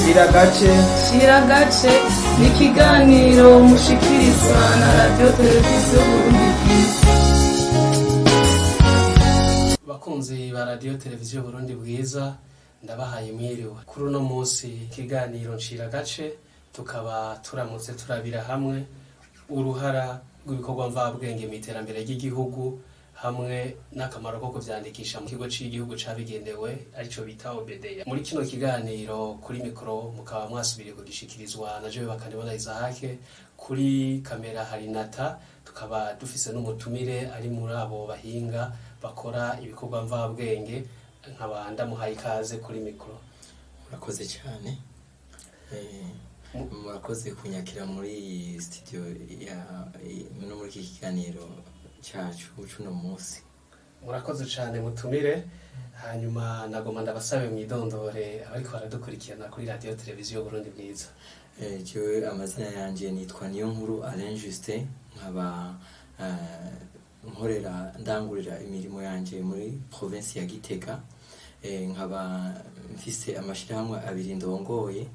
Shira agace. Shira agace ni ikiganiro mushikirizwa na Radiyo Televiziyo Burundi Bwiza. Bakunzi ba Radiyo Televiziyo Burundi Bwiza, ndabahaye mwiriwe. Kuri uno munsi ikiganiro Ncira Agace tukaba turamutse turabira hamwe uruhara rw'ibikorwa mvabwenge mu iterambere ry'igihugu hamwe n'akamaro ko kuvyandikisha mu kigo c'igihugu cabigenewe, arico bita OBDA. Muri kino kiganiro kuri mikoro mukaba mwasubiriye kugishikirizwa na jewe Bakanibona Isahake, kuri kamera hari Nata, tukaba dufise n'umutumire ari muri abo bahinga bakora ibikorwa mvabwenge, nkaba ndamuhaye ikaze kuri mikoro. Murakoze cyane. Murakoze kunyakira muri iyi studio ya no muri iki kiganiro cyacu c'uno munsi. Murakoze cyane mutumire. Hanyuma nagoma ndabasabe mwidondore abariko baradukurikirana kuri Radiyo Televiziyo Burundi Bwiza. Jewe amazina yanje nitwa Niyonkuru Alain Justin, nkaba nkorera, ndangurira imirimo yanje muri province ya Gitega. Nkaba mfise amashirahamwe abiri ndongoye.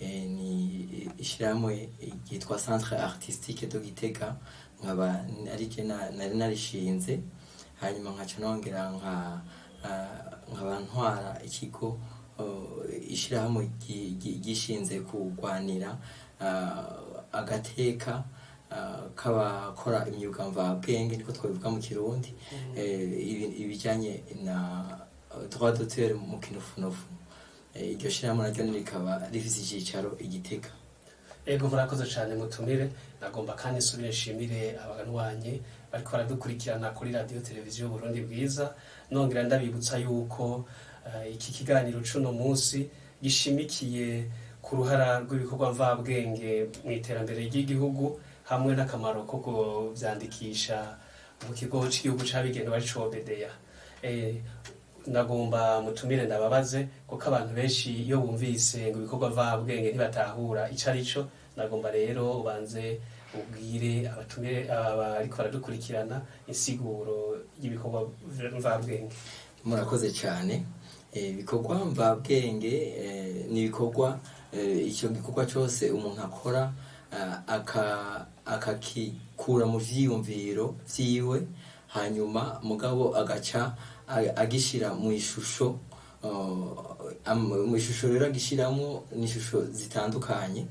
Ni ishirahamwe ryitwa Centre Artistique de Gitega, nkaba ari je nari narishinze, hanyuma nkaca nongera nkaba ntwara ikigo, ishirahamwe gishinze kurwanira agateka k'abakora imyuga mvabwenge, niko twabivuga mu Kirundi. Ibijanye na droit d'auteur mu kinofunofu. Iryo shirahamwe naryo rikaba rifise icicaro i Gitega. Ego, murakoze cyane mutumire. Nagomba kandi nsubire nshimire abanywanyi bariko baradukurikirana kuri Radiyo Televiziyo Burundi Bwiza, nongera ndabibutsa yuko iki kiganiro c'uno munsi gishimikiye ku ruhara rw'ibikorwa mvabwenge mu iterambere ry'igihugu hamwe n'akamaro ko kuvyandikisha mu kigo c'igihugu cabigenewe, arico OBDA. Nagomba mutumire ndababaze, kuko abantu benshi iyo bumvise ngo ibikorwa mvabwenge ntibatahura ico arico. Nagomba rero ubanze ubwire abatumire abariko baradukurikirana insiguro y'ibikorwa mvabwenge. Murakoze cyane. Ibikorwa mvabwenge ni ibikorwa, icyo gikorwa cyose umuntu akora akakikura mu vyiyumviro vyiwe, hanyuma mugabo agaca agishira mu ishusho. Mu ishusho rero agishiramwo ni ishusho zitandukanye.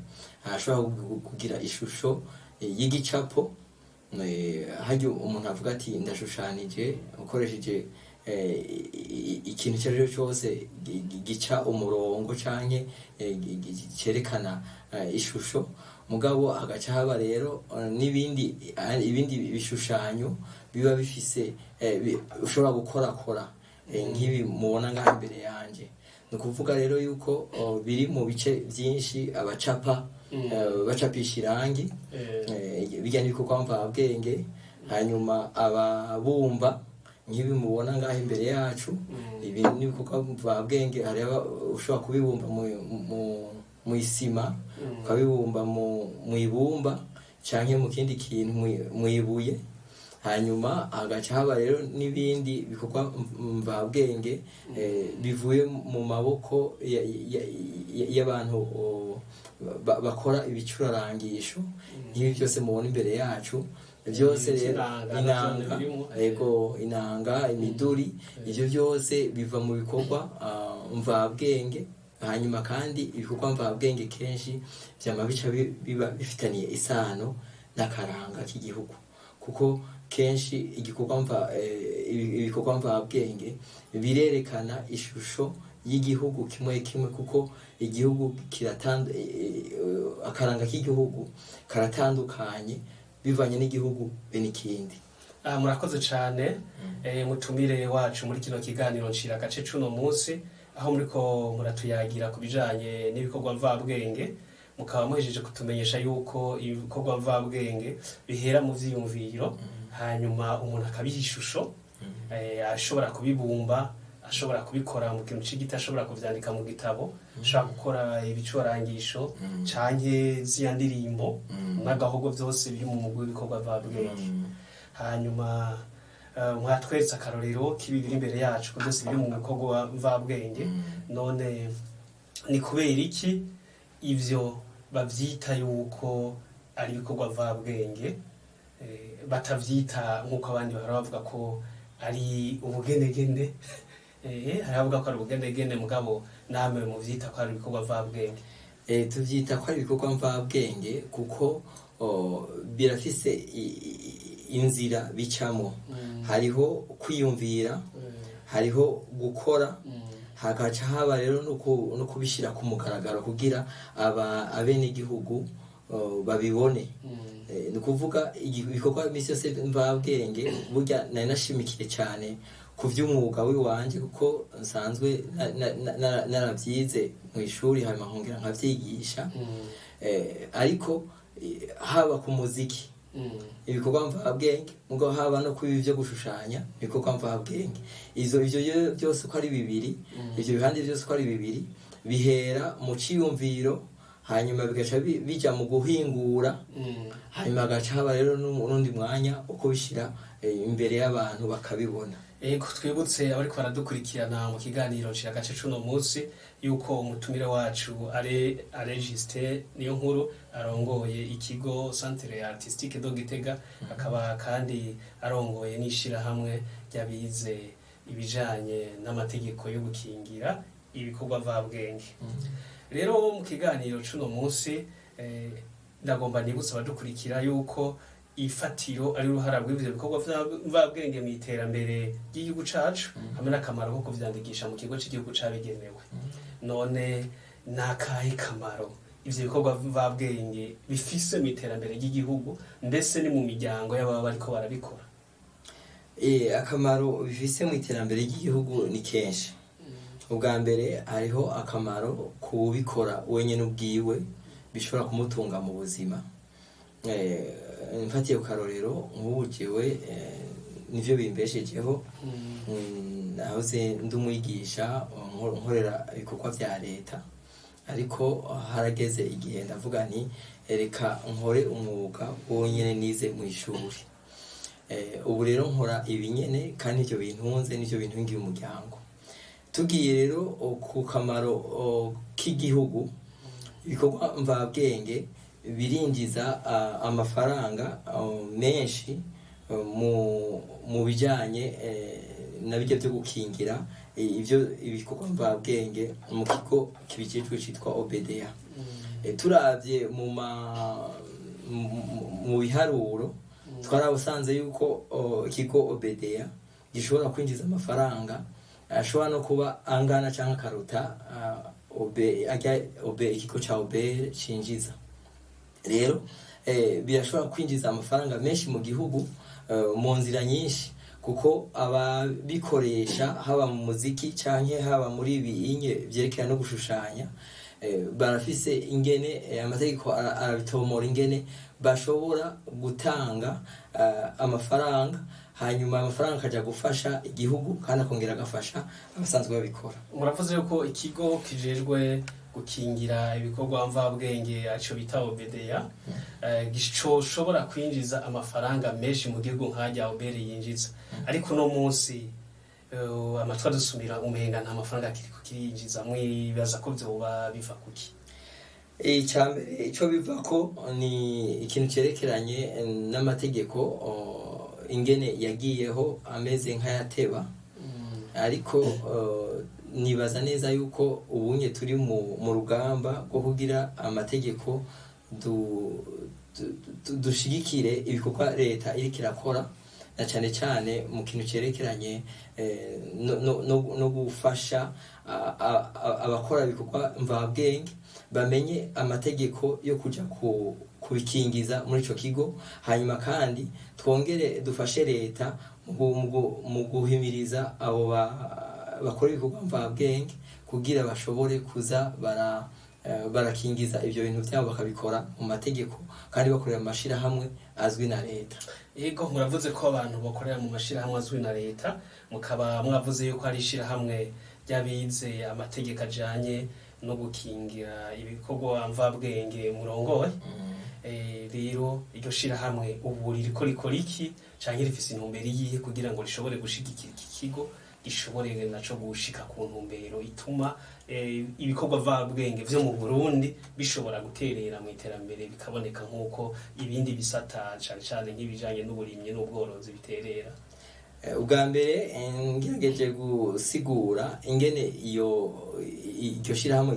Arashobora kugira ishusho y'igicapo. Harya umuntu avuga ati ndashushanije ukoresheje ikintu icyo ari cyo cyose gica umurongo canke cerekana ishusho. Mugabo hagaca haba rero n'ibindi, ibindi bishushanyo biba bifise ushobora gukorakora, nk'ibi mubona ngaha imbere yanje. Ni ukuvuga rero yuko biri mu bice byinshi: abacapa, bacapisha irangi, bijya n'ibikorwa mvabwenge, hanyuma ababumba nk'ibi mubona ngaha imbere yacu, ibi n'ibikorwa mvabwenge. Hari ushobora kubibumba mu isima, ukabibumba mu ibumba canke mu kindi kintu, mu ibuye. Hanyuma hagaca haba rero n'ibindi bikorwa mvabwenge bivuye mu maboko y'abantu bakora ibicurarangisho nk'ibi byose mubona imbere yacu byose. Rero Inanga navyo inanga birimwo. Ego, inanga, imiduri, ivyo byose biva mu bikorwa mvabwenge. Hanyuma kandi ibikorwa mvabwenge kenshi vyama bica biba bifitaniye isano n'akaranga k'igihugu, kuko kenshi igikorwa mva ibikorwa mvabwenge birerekana ishusho y'igihugu kimwe kimwe, kuko igihugu akaranga k'igihugu karatandukanye bivanye n'igihugu be n'ikindi. Murakoze cyane mutumire wacu muri kino kiganiro Ncira Agace c'uno munsi, aho muriko muratuyagira ku bijanye n'ibikorwa mvabwenge, mukaba muhejeje kutumenyesha yuko ibikorwa mvabwenge bihera mu vyiyumviro, hanyuma umuntu akabiha ishusho, ashobora kubibumba, ashobora kubikora mu kintu c'igiti, ashobora kuvyandika mu gitabo, ashobora gukora ibicurangisho canke ziya ndirimbo n'agahogo, vyose biri mu mugwi w'ibikorwa mvabwenge. Hanyuma mwatweretse akarorero k'ibi biri imbere yacu, ko byose biri mu bikorwa mvabwenge. None ni kubera iki Ivyo bavyita yuko ari ibikorwa mvabwenge, batavyita nk'uko abandi bahora bavuga ko ari ubugenegene. Hari abavuga ko ari ubugenegene, mugabo namwe muvyita ko ari ibikorwa mvabwenge. Tuvyita ko ari ibikorwa mvabwenge kuko birafise inzira bicamo. Hariho kwiyumvira, hariho gukora, hagaca haba rero no kubishyira ku mugaragaro kugira aba abenegihugu babibone. Ni ukuvuga ibikorwa iminsi yose mvabwenge, burya nari nashimikiye cyane ku by'umwuga w'iwanje, kuko nsanzwe naravyize mu ishuri, hanyuma nkongera nkavyigisha. Ariko haba ku muziki, ibikorwa mvabwenge, mugabo haba no kuba ibyo gushushanya, ibikorwa mvabwenge. Ivyo byose uko ari bibiri, ivyo bihande byose uko ari bibiri bihera mu ciyumviro, hanyuma bigaca bija mu guhingura, hanyuma hagaca haba rero n'undi mwanya wo kubishyira imbere y'abantu bakabibona. Ego, twibutse abariko baradukurikirana mu kiganiro Nshira Agace cuno munsi yuko umutumire wacu ari Registe Niyo Nkuru, arongoye ikigo Centre Artistique de Gitega, akaba kandi arongoye n'ishirahamwe ry'abize ibijanye n'amategeko yo gukingira ibikorwa mvabwenge. Rero mu kiganiro cuno munsi, ndagomba nibutse abadukurikira yuko ifatiro ari uruhara rw'ivyo bikorwa mvabwenge mu iterambere ry'igihugu cacu, hamwe n'akamaro ko kuvyandikisha mu kigo c'igihugu cabigenewe. None ni akahe kamaro ivyo bikorwa mvabwenge bifise mu iterambere ry'igihugu, ndetse ni mu miryango y'ababa bariko barabikora? Akamaro bifise mu iterambere ry'igihugu ni kenshi. Ubwa mbere, hariho akamaro kuwubikora wenyine ubwiwe, bishobora kumutunga mu buzima. Mfatiye ku karorero, nk'ubu jewe nivyo bimbeshejeho. Nahoze ndi umwigisha, nkorera ibikorwa vya leta, ariko harageze igihe ndavuga nti reka nkore umwuga wonyene nize mu ishuri. Ubu rero nkora ibi nyene, kandi ivyo bintunze, nivyo bintungiye umuryango. Tugiye rero ku kamaro k'igihugu, ibikorwa mvabwenge birinjiza amafaranga menshi mu bijanye na bijya byo gukingira ivyo ibikorwa mvabwenge mu kigo kibijejwe citwa OBDA. Turavye mu biharuro, twarabusanze yuko ikigo OBDA gishobora kwinjiza amafaranga ashobora no kuba angana cyangwa akaruta ikigo ca OBR cinjiza. Rero birashobora kwinjiza amafaranga menshi mu gihugu mu nzira nyinshi, kuko ababikoresha, haba mu muziki canke haba muri ibi vyerekana no gushushanya, barafise ingene amategeko arabitomora ingene bashobora gutanga amafaranga, hanyuma amafaranga akaja gufasha igihugu kandi akongera agafasha abasanzwe babikora. Muravuze yuko ikigo kijejwe gukingira ibikorwa mvabwenge, arico bita OBDA, gicoshobora kwinjiza amafaranga menshi mu gihugu nk'arya OBR yinjiza, ariko uno munsi amatwi adusumira umenga nta mafaranga kiriko kirinjiza. Mwibaza ko vyoba biva kuki? Icya mbere icyo biva ko ni ikintu cyerekeranye n'amategeko, ingene yagiyeho ameze nk'ayateba, ariko nibaza neza yuko ubunye turi mu rugamba rwo kugira amategeko dushigikire ibikorwa leta iriko irakora, na cyane cyane mu kintu cyerekeranye no gufasha abakora ibikorwa mvabwenge bamenye amategeko yo kuja kubikingiza muri ico kigo, hanyuma kandi twongere dufashe leta mu guhimiriza abo bakora ibikorwa mvabwenge kugira bashobore kuza barakingiza ivyo bintu vyabo, bakabikora mu mategeko kandi bakorera mu mashirahamwe azwi na leta. Yego, muravuze ko abantu bakorera mu mashirahamwe azwi na leta, mukaba mwavuze yuko hari ishirahamwe ry'abize amategeko ajanye no gukingira ibikorwa mvabwenge murongoye. Rero iryo shirahamwe ubu ririko rikora iki, canke rifise intumbero iyihe kugira ngo rishobore gushigikira iki kigo? gishobore naco gushika ku ntumbero ituma ibikorwa mvabwenge vyo mu Burundi bishobora guterera mu iterambere, bikaboneka nk'uko ibindi bisata, cane cane nk'ibijanye n'uburimyi n'ubworozi, biterera? Ubwa mbere, ngerageje gusigura ingene iyo iryo shirahamwe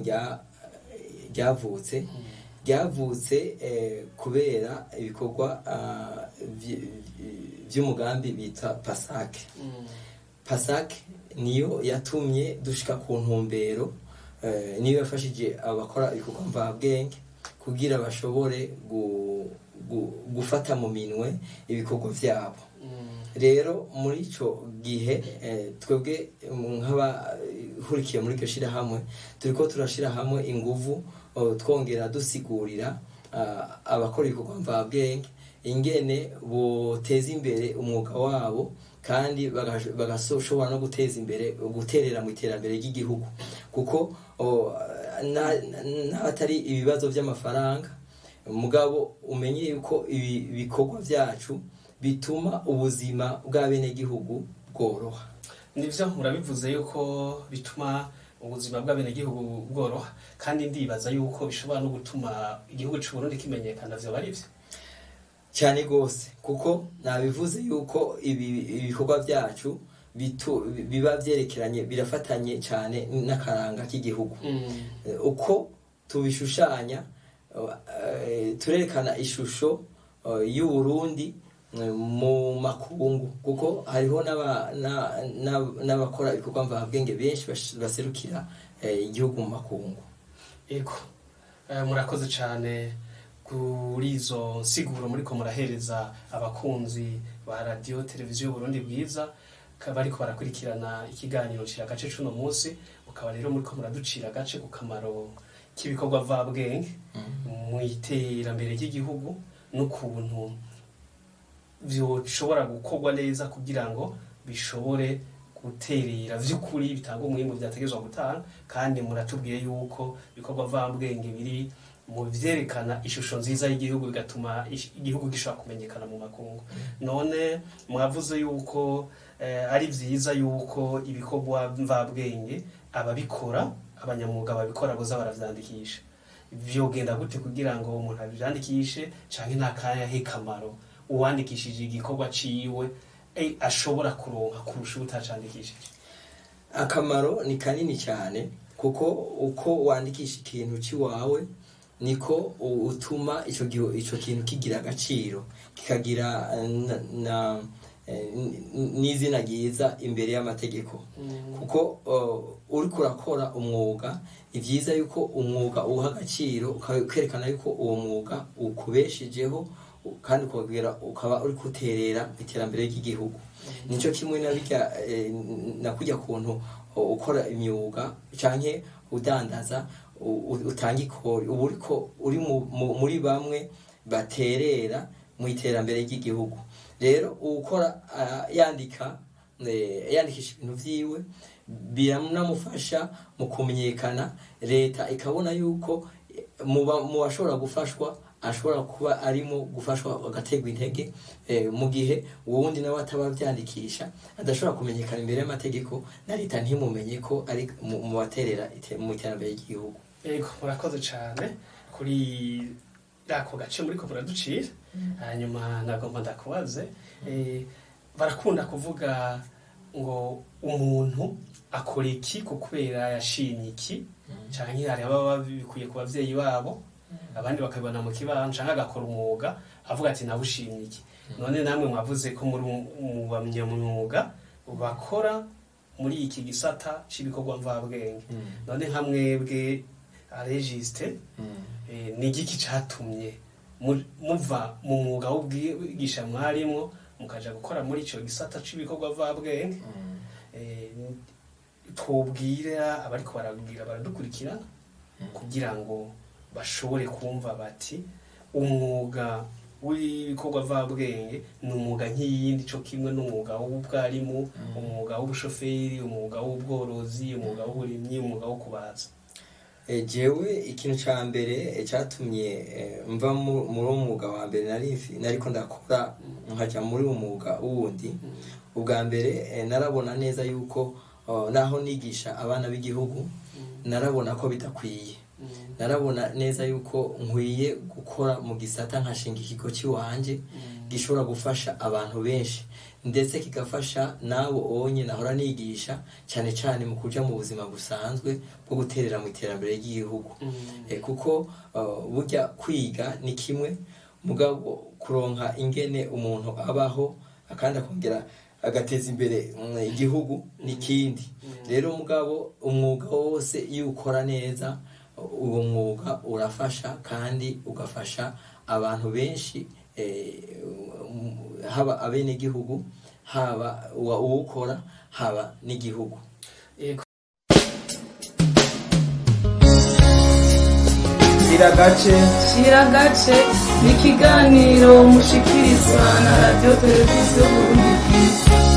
ryavutse kubera ibikorwa vy'umugambi bita PASAC. PASAC niyo yatumye dushika ku ntumbero, niyo yafashije abakora ibikorwa mvabwenge kugira bashobore gufata mu minwe ibikorwa vyabo. Rero muri ico gihe, twebwe nk'abahurikiye muri iryo shirahamwe turiko turashira hamwe inguvu, twongera dusigurira abakora ibikorwa mvabwenge ingene boteza imbere umwuga wabo, kandi bagashobora no guteza imbere, guterera mu iterambere ry'igihugu, kuko n'abatari ibibazo by'amafaranga, mugabo umenye yuko ibi bikorwa byacu bituma ubuzima bw'abenegihugu bworoha. Nivyo, murabivuze yuko bituma ubuzima bw'abenegihugu bworoha, kandi ndibaza yuko bishobora no gutuma igihugu c'u Burundi kimenyekana. Vyoba ari vyo? Cyane rwose, kuko nabivuze yuko ibi ibikorwa byacu biba byerekeranye, birafatanye cyane n'akaranga k'igihugu. Uko tubishushanya, turerekana ishusho y'Uburundi mu makungu, kuko hariho n'abakora ibikorwa mvabwenge benshi baserukira igihugu mu makungu. Ego. Murakoze cyane kuri izo nsiguro muriko murahereza abakunzi ba Radio Televiziyo Burundi Bwiza bariko barakurikirana ikiganiro Cira Agace cuno munsi. Mukaba rero muriko muraducira agace ku kamaro k'ibikorwa mvabwenge mu iterambere ry'igihugu, n'ukuntu vyoshobora gukorwa neza kugira ngo bishobore guterera vy'ukuri, bitanga umwimbu vyategerezwa gutanga. Kandi muratubwiye yuko ibikorwa mvabwenge biri mu vyerekana ishusho nziza y'igihugu, bigatuma igihugu gishobora kumenyekana mu makungu. None mwavuze yuko ari vyiza yuko ibikorwa mvabwenge, ababikora, abanyamwuga babikora, boza baravyandikisha. Vyogenda gute kugira ngo umuntu avyandikishe, canke nakayahe kamaro uwandikishije igikorwa ciwe ashobora kuronka kurusha utacandikishije? Akamaro ni kanini cyane, kuko uko wandikisha ikintu cy'iwawe niko utuma ico kintu kigira agaciro, kikagira n'izina ryiza imbere y'amategeko, kuko uriko urakora umwuga, ni byiza yuko umwuga uwuha agaciro, ukerekana yuko uwo mwuga ukubeshejeho, kandi ukongera ukaba uri guterera mu iterambere ry'igihugu. Nico kimwe na birya na kurya kuntu ukora imyuga canke udandaza, utanga ikori, uba uriko uri muri bamwe baterera mu iterambere ry'igihugu. Rero ukora yandika, yandikisha ibintu vyiwe, biranamufasha mu kumenyekana, leta ikabona yuko mu bashobora gufashwa ashobora kuba arimo gufashwa, agaterwa intege, mu gihe uwundi nawe ataba avyandikisha adashobora kumenyekana imbere y'amategeko, na leta ntimumenye ko ari mu baterera mu iterambere ry'igihugu. Yego, murakoze cyane kuri ako gace muriko muraducira. Hanyuma nagomba ndakubaze, barakunda kuvuga ngo umuntu akora iki ku kubera yashimye iki, canke hari ababa babikuye ku bavyeyi babo, abandi bakabibona mu kibano, canke agakora umwuga avuga ati nawushimye iki. None namwe mwavuze ko muri mu banyamwuga bakora muri iki gisata c'ibikorwa mvabwenge. None nka mwebwe aregiste, ni igiki catumye muva mu mwuga w'ubwigisha mwarimwo, mukaja gukora muri ico gisata c'ibikorwa mvabwenge? Twobwira abariko baragira baradukurikirana kugira ngo bashobore kumva bati umwuga w'ibikorwa mvabwenge ni umwuga nk'iyindi, co kimwe n'umwuga w'ubwarimu, umwuga w'ubushoferi, umwuga w'ubworozi, umwuga w'uburimyi, umwuga wo kubaza. Jewe ikintu ca mbere catumye mva muri uwo mwuga wa mbere nariko ndakora nkaja muri uwo mwuga wundi, ubwa mbere narabona neza yuko naho nigisha abana b'igihugu, narabona ko bidakwiye. Narabona neza yuko nkwiye gukora mu gisata, nkashinga ikigo cy'iwanje gishobora gufasha abantu benshi, ndetse kigafasha n'abo onye nahora nigisha, cyane cyane mu kuja mu buzima busanzwe bwo guterera mu iterambere ry'igihugu. Kuko burya kwiga ni kimwe, mugabo kuronka ingene umuntu abaho akandi akongera agateza imbere igihugu ni ikindi. Rero mugabo umwuga wose iyo ukora neza, uwo mwuga urafasha kandi ugafasha abantu benshi, haba abenegihugu, haba uwukora, haba n'igihugu. Shiragace. Shiragace ni ikiganiro mushikirizwa na Radiyo Televiziyo Burundi Bwiza.